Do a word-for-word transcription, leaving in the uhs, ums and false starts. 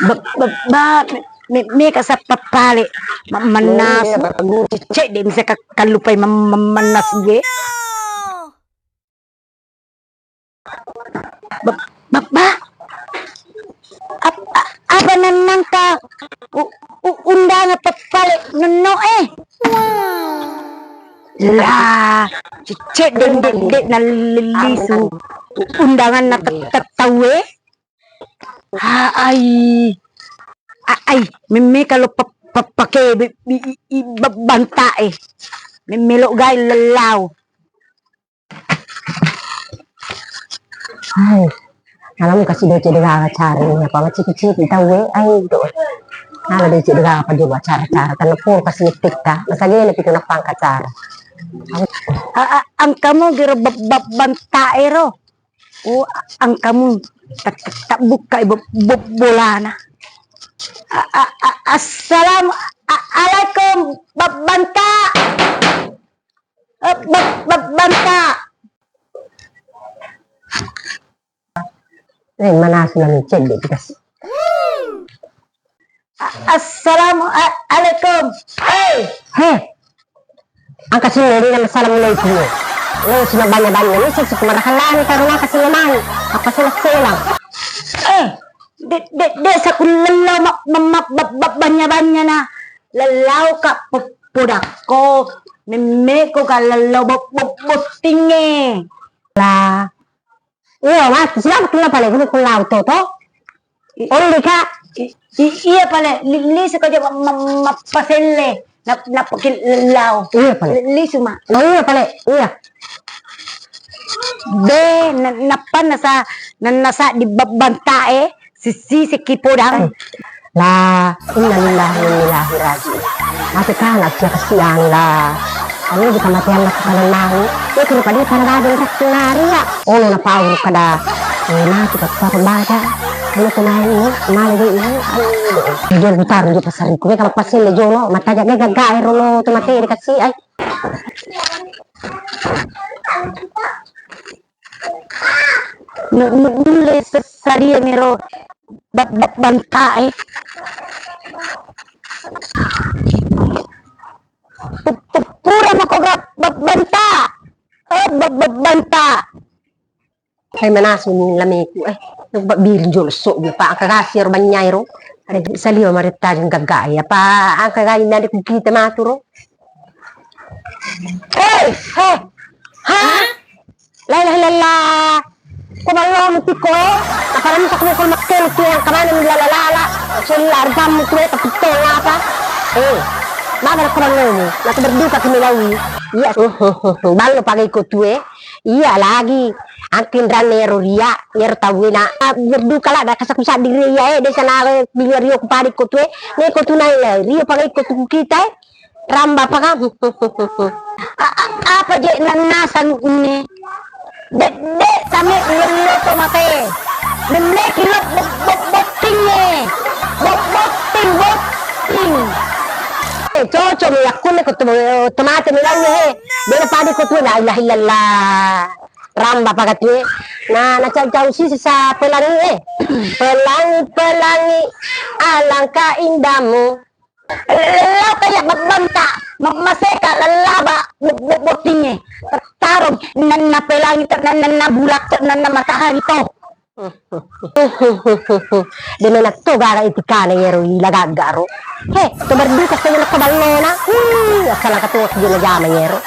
Ba-, ba-, ba-, me-, me-, meka sappa pale. Ma-, mannasu. Cedde misa ka-, kallupai ma-, ma-, mannasu ge. Ba-, ba-, ba-, ap-, a-, apa nannangka u-, u-, undangan pappale nonno e? La, cedde, de-, de-, nallisu undanganna tet-, tettau e. Ha, ai. A-, ai, memme kalo pa-, pa-, pake be-, i-, i-, i-, ba-, banta e. Memme lo gai lellau. Hai, nalamu kasi deceng degaga acara ini, apa macam kecil kita we, ai do. Nala deceng degaga apa juga acara-acara, karena pun kasi ngetik ta, masa gini kita nak pangka acara. A-, a-, angkamu gero bab-, bab-, banta ero. Oh, angkamu tak, tak, tak buka bo-, bo-, bolana. A-, a-, a-, assalamu a-, alaikum, bab-, banta. Eh, ba-, ba-, banta. Eh, mana sudah mencet deh, dikasih. A-, assalamu a-, alaikum. Hei. Heh. Angka sini, ini nama assalamualaikum. Lo cuma banyak-banyak, ini sih cuma rahalani, karena kasih lemari. Apa sih selang? Eh, de-, de-, de-, sakulello ma-, ma-, ma-, ba-, ba-, banyak-banyak na. Lellau ka po-, podakko, memmeko ka lellau bo-, bo-, bottinge. La. Iya, Mas, siapa kenapa lagi? Kulau to, to? I-, Oli, Kak. I-, i-, iya pale, li-, lisu ka je ma-, ma-, mappaselle. Nap-, nappaki lellau. Iya pale. Li-, lisu ma. Oh, iya pale, iya. Be, na-, nappa nasa, na-, nasa di ba-, banta e. Sissi sekki podang. La, innalillahi wa inna ilaihi raji'un. Mate kana sia kasiang la. Anu di kamatean la kana nang. Ya kira pada para raden tak nari ya. Ono na pau kada. Eh, mati ka papa baca. Anu ko mai ini, mai de ini. Aduh. Dia putar di pasar ku kalau pasir le jono, mata jaga gaga ero lo tu mate dikasih ai. Nu-, nu-, nulle sa-, sadia miro ba-, ba-, banta e. Pu-, pu-, pura mako ga ba-, banta. Oh, ba-, ba-, banta. Hai manasu ni lameku, eh. Ba-, biring jolo so, pa angka gasi ro banyai ro. Ada salio maretta jeng gaga ya. Pa angka gai nade ku kita maturo. Eh, eh. Ha? La ilaha illallah. Ko ballo mutiko. Apa lam tak mukul makkelu tu yang kemana ni lala lala. Sella arjam tu tapi tol apa? Eh. Mana ko ballo mu? Nak berduka kami lawi. Iya. Ballo pagai ko tu e. Iya lagi. Angkin ran nero ria, nero tawena. Ah, berduka la da kasaku saddi ria e, desa na bilia rio ku padi ko tu e. Ne ko tu nai la rio pagai ko tu kita e. Ramba paka. A-, a-, apa je nannasang ini? Dek, dek, sami lello to mate. Lello kilo bo-, bo-, botting e. Bo-, botting, botting. Eh, cocok ya, aku ne ko to, to mate ni lagi he. Bela padi ko tu, la ilaha illallah. Ramba paka tu e. Na, na cau-cau si sesa pelangi e. Pelangi, pelangi, alangkah indahmu. Lao kaya babbanta, mammaseka lallaba bo-, bo-, bottingnge. Tarong nanna pelangi to, nanna bulak to, nanna matahari to. De mena to gaga itikana yero ila gaga ro. He, to berduka saja nakko ballona. Wih, asal katu jama-jama yero.